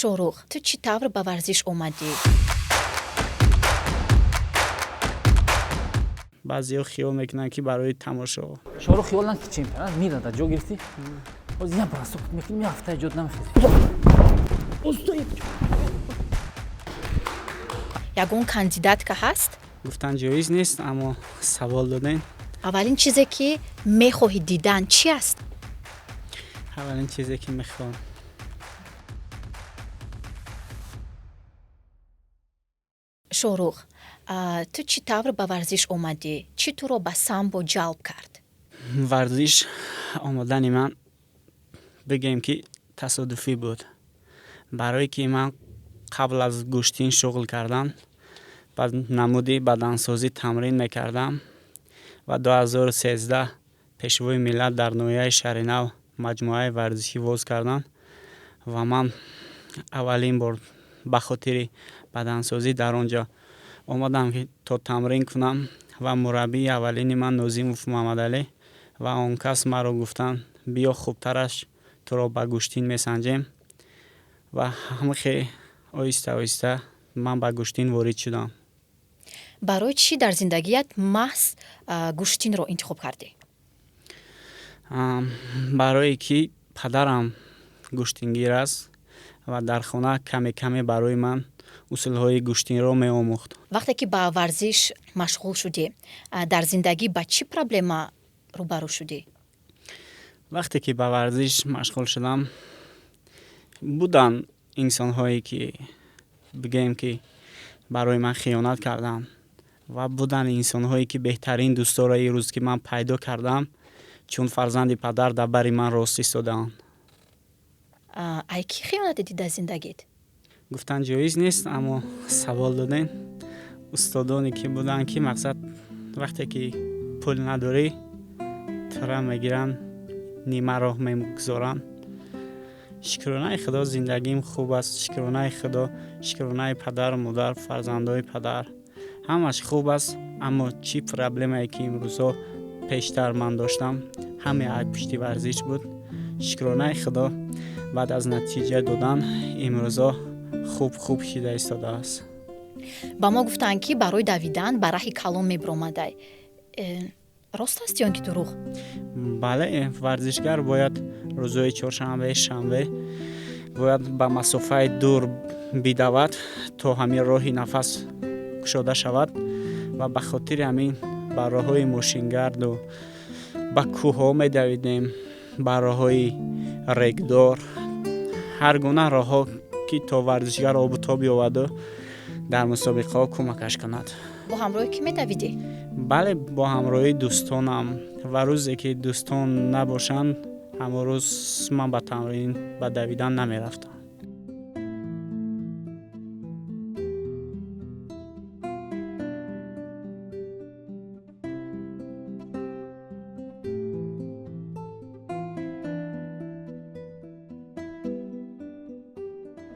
Шоҳрух, ту чӣ тавр ба варзиш омадӣ? Баъзеҳо хиёл мекунанд, ки барои тамошо. Шоҳрух хиёл нан, ки чемпионат мира дар ҷо гирифтӣ. Ҳозир як бросок мекунем, як ҳафта ҷод намехезӣ. Ягон кандидатка ҳаст? Гуфтан ҷоиз нест, аммо савол додем. Аввалин чизе, ки мехоҳӣ дидан, чӣ аст? Аввалин чизе, ки мехоҳам. Шоҳрух, ту чӣ тавр ба варзиш омадӣ? Чӣ туро ба самбо ҷалб кард? Варзиш омадани ман, бигӯем, ки тасодуфӣ буд, барое ки ман қабл аз гӯштин шуғл кардан ба намуди бадансозӣ тамрин мекардам ва 2013 Пешвои миллат дар ноҳияи Шаҳринав маҷмӯаи варзишӣ воз карданд ва ман аввалин бор ба хотири бадансозӣ дар он ҷо омадам, ки то тамрин кунам, ва мураббии аввалини ман Нозимов Муҳаммадалӣ ва он кас маро гуфтанд: «Биё, хубтараш туро ба гӯштин месанҷем», ва ҳамихе оҳиста оҳиста ман ба гӯштин ворид шудам. Барои чӣ дар зиндагият маҳз гӯштинро интихоб кардӣ? Барое ки падарам гӯштингир аст ва дар хона каме каме барои ман усулҳои гӯштинро меомӯхт. Вақте ки ба варзиш машғул шудӣ, дар зиндагӣ ба чӣ проблема рӯбарӯ шудӣ? Вақте ки ба варзиш машғул шудам, буданд инсонҳое, ки бигӯем, ки барои ман хиёнат карданд, ва буданд инсонҳое, ки беҳтарин дӯстдоро ирӯз, ки ман пайдо кардам, чун фарзанди падар дар бари ман рост истодаанд. Ай кӣ хиёнат дидӣ дар зиндагит? Гуфтан ҷоиз нест, аммо савол додем. Устодоне ки буданд, ки мақсад, вақте ки пул надорӣ, тура мегиранд, нима роҳ мегузоранд. Шукронаи Худо, зиндагим хуб аст. Шукронаи Худо, шукронаи падару модар, фарзандои падар, ҳамаш хуб аст. Аммо чӣ проблемае, ки имрӯзҳо пештар ман доштам, ҳаме ай пушти варзиш буд. Шукронаи Худо, баъд аз натиҷа додан имрӯзҳо хуб хуб шида истодааст. Ба мо гуфтанд, ки барои давидан ба раҳи калон мебиромадай. Рост аст ё ин ки дурӯғ? Бале, варзишгар бояд рӯзҳои чоршанбе, шанбе бояд ба масофаи дур бидавад, то ҳамин роҳи нафас кушода шавад, ва ба хотири ҳамин ба роҳҳои мошингарду ба кӯҳҳо медавидем, ба роҳҳои регдор, ҳар гуна роҳҳо, ки то варзишгар обу тоб ёваду дар мусобиқаҳо кӯмакаш кунад. Бо ҳамроҳи кӣ медавидӣ? Бале, бо ҳамроҳии дӯстонам, ва рӯзе ки дӯстон набошанд, ҳамон рӯз ман ба тамрин, ба давидан намерафтам.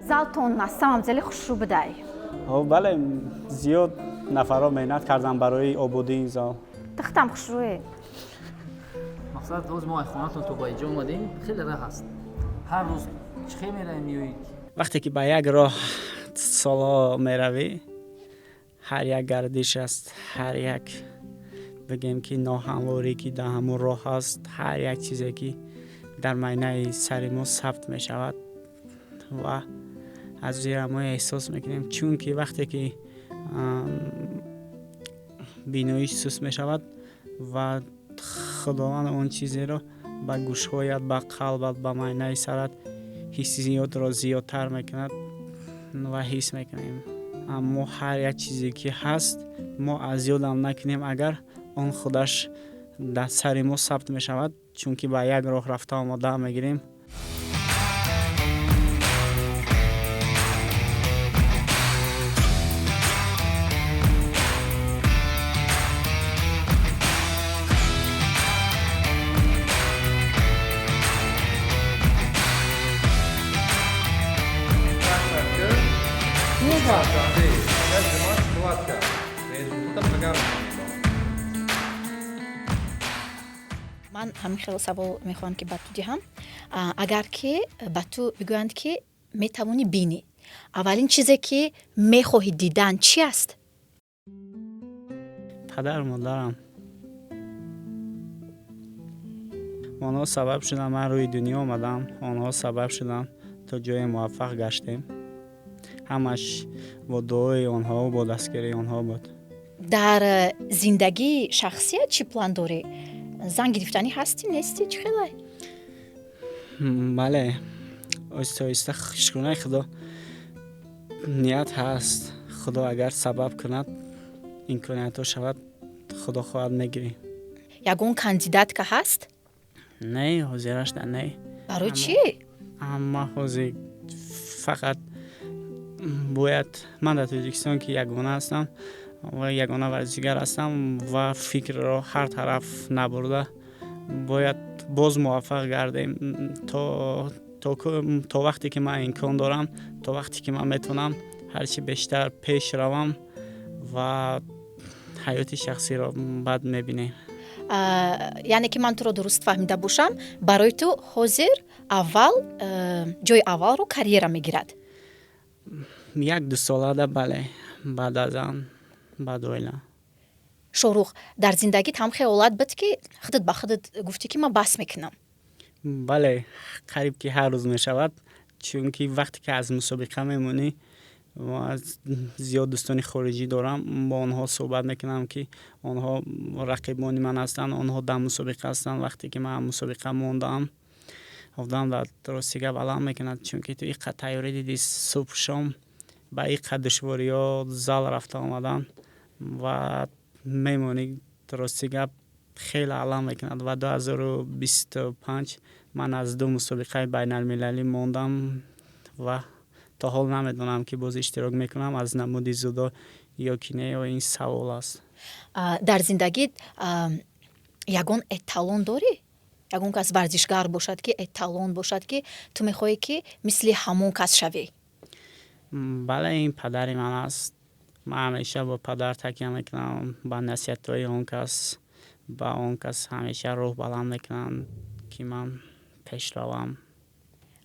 Залтон на самом деле хушрӯ будай. Бале, зиёд нафарҳо меҳнат карданд барои ободии ин зал. Тахтам хушрӯе. Мақсад, ҳозир мо аз хонатон то ба инҷо омадем, хеле раҳ аст. Ҳар рӯз чӣ хел меравем, меоед? Вақте ки ба як роҳ солҳо меравӣ, ҳар як гардиш аст, ҳар як, бигем, ки ноҳамворӣ, ки дар ҳамон роҳ аст, ҳар як чизе, ки дар майнаи сари мо сабт мешавад ва аз зера мо эҳсос мекунем, чунки вақте ки биноиш суст мешавад ва Худованд он чизеро ба гӯшҳоят, ба қалбат, ба майнаи сарат ҳиссиётро зиёдтар мекунад ва ҳис мекунем. Аммо ҳар як чизе, ки ҳаст, мо аз ёдам накунем, агар он худаш дар сари мо сабт мешавад, чунки ба як роҳ рафта омода мегирем. Ман ҳамин хел савол мехоҳам, ки ба ту диҳам. Агар ки ба ту бигӯянд, ки Метавонӣ бинӣ. Аввалин чизе, ки мехоҳӣ дидан, чӣ аст? Падару модарам. Онҳо сабаб шуданд, ман рӯи дунё омадам. Онҳо сабаб шуданд, то ҷое муваффақ гаштем. Ҳамаш бо дуои онҳо, бо дастгирии онҳо буд. Дар зиндагии шахсият чӣ план дорӣ? Зан гирифтанӣ ҳастӣ, нестӣ, чӣ хелай? Бале, оҳиста оҳиста, шукронаи Худо, ният ҳаст. Худо агар сабаб кунад, имкониятҳо шавад, Худо хоҳад, мегирем. Ягон кандидатка ҳаст? Не, ҳозирашда не. Барои чӣ? Амма ҳозир фақат бояд ман дар Тоҷикистон, ки ягона ҳастам ва ягона варзишгар ҳастам ва фикрро ҳар тараф набурда, бояд боз муваффақ гардем. То вақте ки ман имкон дорам, то вақте ки ман метавонам, ҳарчи бештар пеш равам ва ҳаёти шахсиро баъд мебинем. Яъне ки ман туро дуруст фаҳмида бошам, барои ту ҳозир аввал ҷои аввалро карьера мегирад? Як ду солада бале, баъд аз он баъд оила. Шоҳрух, дар зиндагит ҳам хел ҳолат буд, ки худат ба худат гуфтӣ, ки ман бас мекунам? Бале, қариб ки ҳар рӯз мешавад, чунки вақте ки аз мусобиқа мемонӣ, зиёд дӯстони хориҷӣ дорам, бо онҳо суҳбат мекунам, ки онҳо рақибони ман ҳастанд, онҳо дар мусобиқа ҳастанд. Вақте ки ман мусобиқа мондаам, одам дар рости гап алам мекунад, чунки ту иққад тайёрӣ дидӣ, субҳ шом ба иққад душвориҳо зал рафта омадан ва мемонӣ, рости гап, хеле алам мекунад. Ва 2025 ман аз ду мусобиқаи байналмилалӣ мондам ва то ҳол намедонам, ки боз иштирок мекунам аз намуди дзюдо ё ки не, ё ин савол аст. Дар зиндагит ягон эталон дорӣ? Ягон кас варзишгар бошад, ки эталон бошад, ки ту мехоҳӣ, ки мисли ҳамон кас шавӣ? Бале, ин падари ман аст. Ман ҳамеша бо падар такя мекунам, ба насиҳатҳои он кас, ба он кас ҳамеша рӯҳ баланд мекунам, ки ман пеш равам.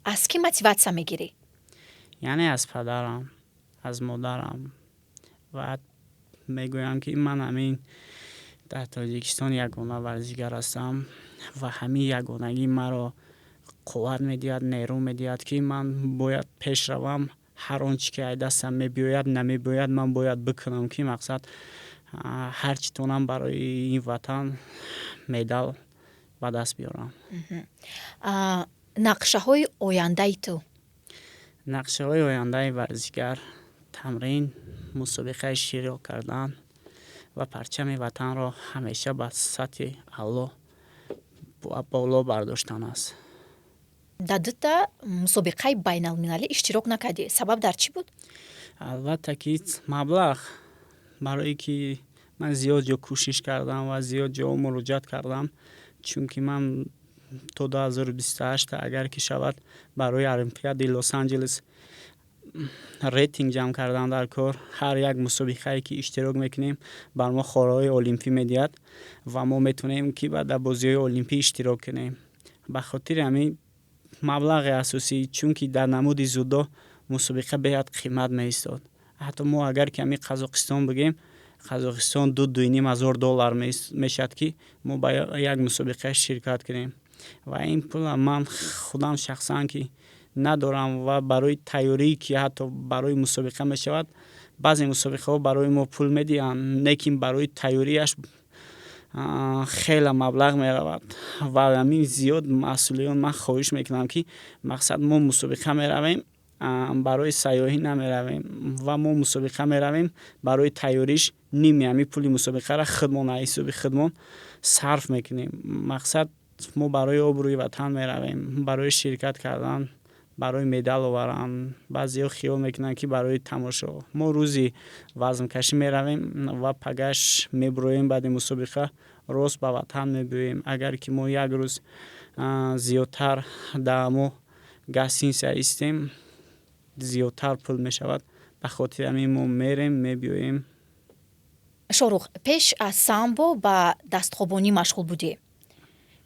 Аз кӣ мотиватсия мегирӣ? Яъне аз падарам, аз модарам. Ва мегӯям, ки ман ҳамин дар Тоҷикистон ягона варзишгар ҳастам ва ҳамин ягонагӣ маро қувват медиҳад, нерӯ медиҳад, ки ман бояд пеш равам. Ҳар он чӣ ки аз дастам мебиёяд, намебиёяд, ман бояд бикунам, ки мақсад ҳар чӣ тонам барои ин ватан медал ба даст биёрам. Нақшаҳои ояндаи ту? Нақшаҳои ояндаи варзишгар: тамрин, мусобиқаи иштирок кардан ва парчами ватанро ҳамеша ба сатҳи аъло боло бардоштан аст. Дар дута мусобиқаи байналмилалӣ иштирок накардӣ. Сабаб дар чӣ буд? Албатта ки маблағ, барое ки ман зиёд ҷо кӯшиш кардам ва зиёд ҷо муроҷиат кардам, чунки ман то 2028 агар ки шавад, барои Олимпиадаи Лос Анҷелес рейтинг ҷамъ кардан дар кор. Ҳар як мусобиқае ки иштирок мекунем, бар мо холҳои олимпӣ медиҳад ва мо метавонем, ки баъд дар бозиҳои олимпӣ иштирок кунем. Ба хотири ҳамин маблағи асосӣ, чунки дар намуди дзюдо мусобиқа беҳад қимат меистод. Ҳатто мо агар ки ҳамин Қазоқистон бигем, Қазоқистон 2-2,5 ҳазор доллар мешавад, ки мо ба як мусобиқа ширкат кунем, ва ин пула ман худам шахсан ки надорам. Ва барои тайёрӣ, ки ҳатто барои мусобиқа мешавад, баъзе мусобиқаҳо барои мо пул медиҳанд, лекин барои тайёрияш хеле маблағ меравад. Ва ҳамин зиёд масъулиён ман хоҳиш мекунам, ки мақсад мо мусобиқа меравем, барои сайёҳӣ намеравем ва мо мусобиқа меравем, барои тайёриш ними ҳамин пули мусобиқаро худмон аз ҳисоби худмон сарф мекунем. Мақсад мо барои обрӯи ватан меравем, барои ширкат кардан, барои медал овардан. Баъзеҳо хиёл мекунанд, ки барои тамошо. Мо рӯзи вазнкашӣ меравем ва пагаш мебуроем, баъди мусобиқа рост ба ватан мебиёем. Агар ки мо як рӯз зиёдтар дар мо гостиница истем, зиёдтар пул мешавад. Ба хотири ҳамин мо мерем, мебиёем. Шоҳрух, пеш аз самбо ба дастхобонӣ машғул будӣ.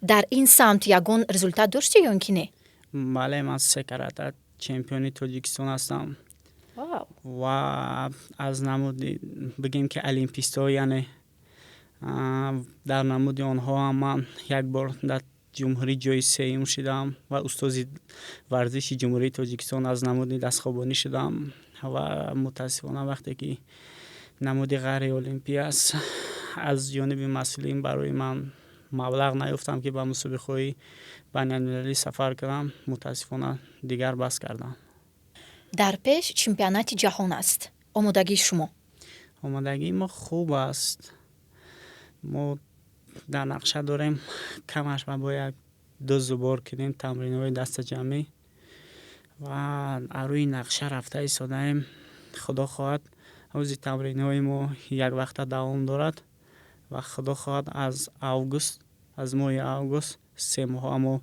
Дар ин самт ягон результат доштӣ ё ин ки не? Бале, ман се карата Чемпиони Тоҷикистон ҳастам ва аз намуди, бигем ки, олимпистҳо, яъне дар намуди онҳо ҳам ман як бор дар ҷумҳурӣ ҷои сеюм шудам ва устози варзиши Ҷумҳурии Тоҷикистон аз намуди дастхобонӣ шудам. Ва мутаассифона, вақте ки намуди ғайриолимпӣ аст, аз ҷониби масъулин барои ман маблағ наёфтам, ки ба мусобиқаҳои байналмилалӣ сафар кунам. Мутаассифона, дигар бас кардам. Дар пеш чемпионати ҷаҳон аст. Омодагии шумо? Омодагии мо хуб аст. Мо дар нақша дорем, камаш ба бояд ду сбор кунем тамринҳои дастаҷамъӣ ва аз рӯи нақша рафта истодаем. Худо хоҳад, ҳози тамринҳои мо яквақта давом дорад ва худо хоҳад, аз август, аз моҳи август 3 моҳа мо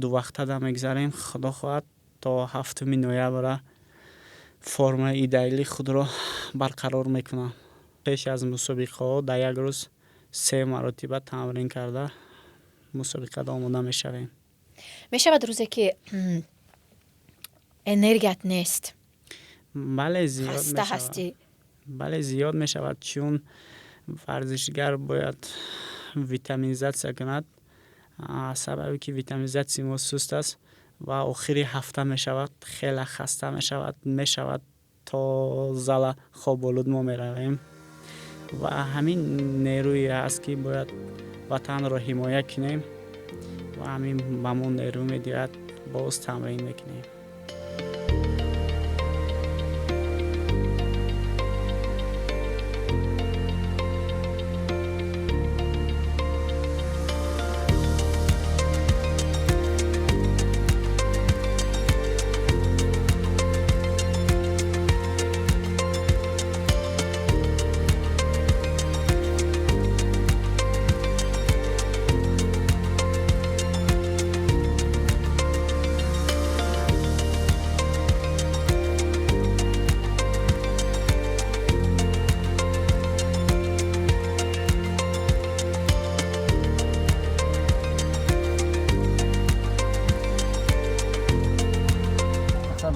дувақтада мегзарем. Худо хоҳад, то 7-уми ноябра формаи идеалии худро барқарор мекунам. Пеш аз мусобиқаҳо дар як рӯз се маротиба тамрин карда, мусобиқада омода мешавем. Мешавад рӯзе, ки энергият нест? Бале, зиёд. Хаста ҳастӣ? Бале, зиёд мешавад, чун варзишгар бояд витаминизатсия кунад. Сабабе ки витаминизатсияи мо суст аст ва охири ҳафта мешавад, хеле хаста мешавад, то зала хоболуд мо меравем ва ҳамин нерӯе аст, ки бояд ватанро ҳимоя кунем ва ҳамин ба мо нерӯ медиҳад, боз тамрин мекунем.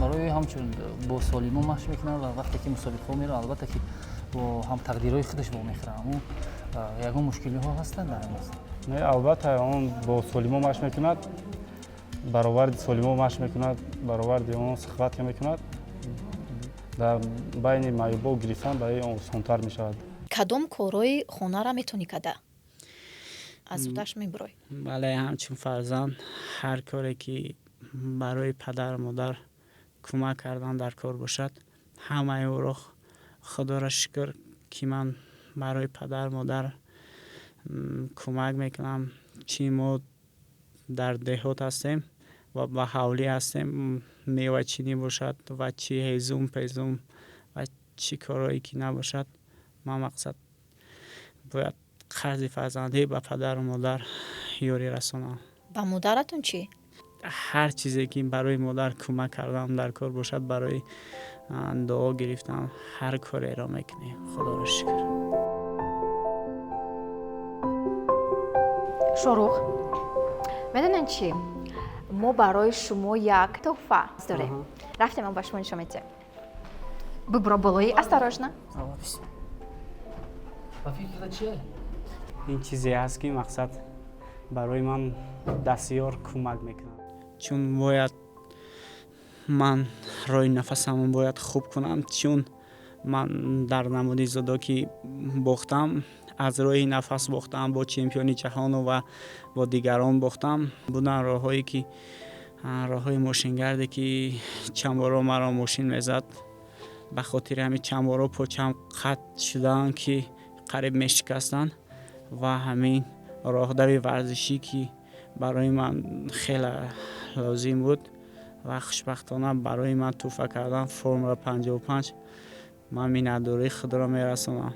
Барои ҳамчун бо солимо машқ мекунад ва вақте ки мусобиқаҳо меравад, албатта ки бо ҳамтақдирҳои худаш вомехӯрад. Аммо ягон мушкилиҳо ҳастанд дар ин? Не, албатта, он бо солимо машқ мекунад, бароварди солимо машқ мекунад, бароварди он схватка мекунад. Дар байни маъюбо гирифтан барои он осонтар мешавад. Кадом корҳои хонаро метавонӣ када, аз удаш мебурой? Бале, ҳамчун фарзанд ҳар коре ки барои падару модар кӯмак кардан дар кор бошад, ҳамаи ӯро, худоро шукр, ки ман барои падару модар кӯмак мекунам. Чӣ мо дар деҳот ҳастем ва ба ҳавлӣ ҳастем, мевачинӣ бошад ва чӣ ҳезум пезум ва чӣ корҳое ки набошад, ман мақсад бояд қарзи фарзандӣ ба падару модар ёрӣ расонам. Ба модаратон чӣ? Ҳар чизе ки барои модар кӯмак кардан дар кор бошад, барои дуо гирифтан, ҳар кореро мекунем, худоро шукр. Шорух, медонед чӣ? Мо барои шумо як тӯҳфа дорем. Рафтем, мо ба шумо нишон медиҳем. Бибуро болои, осторожно. Ба фикрта чие? Ин чизе аст, ки мақсад барои ман дастёр кӯмак мекунад, чун бояд ман роҳи нафасамро бояд хуб кунам, чун ман дар намуди дзюдо ки бохтам, аз роҳи нафас бохтам, бо чемпиони ҷаҳону ва бо дигарон бохтам. Буданд роҳҳое ки роҳҳои мошингарде, ки чанд боро маро мошин мезад, ба хотири ҳамин чанд боро почам қатъ шуданд, ки қариб мешикастанд. Ва ҳамин роҳдави варзишӣ, ки барои ман хеле лозим буд ва хушбахтона барои ман тӯҳфа кардан Формула 55, ман миннатдории худро мерасонам.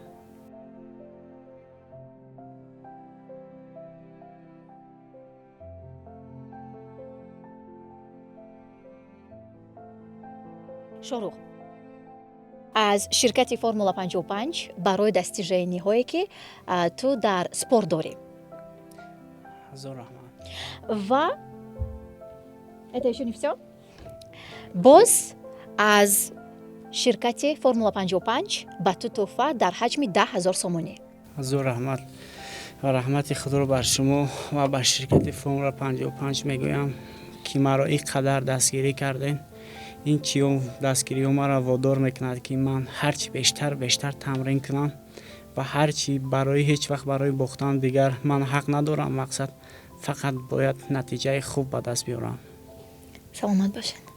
Шорух, аз ширкати Формула 55 барои достижение ҳое, ки ту дар спорт дорӣ. Ҳазор раҳмат. Ва это ещё не всё. Боз аз ширкати Формула 55 ба ту тӯҳфа дар ҳаҷми 10 000 сомонӣ. Ҳазор раҳмат ва раҳмати худро бар шумо ва ба ширкати Формула 55 мегӯям, ки маро ин қадар дастгирӣ кардем. Ин чиё дастгириҳо маро водор мекунад, ки ман ҳарчи бештар бештар тамрин кунам ва ҳарчи барои ҳеҷ вақт барои бохтан дигар ман ҳақ надорам. Мақсад фақат бояд натиҷаи хуб ба даст биёрам. Саломат бошед.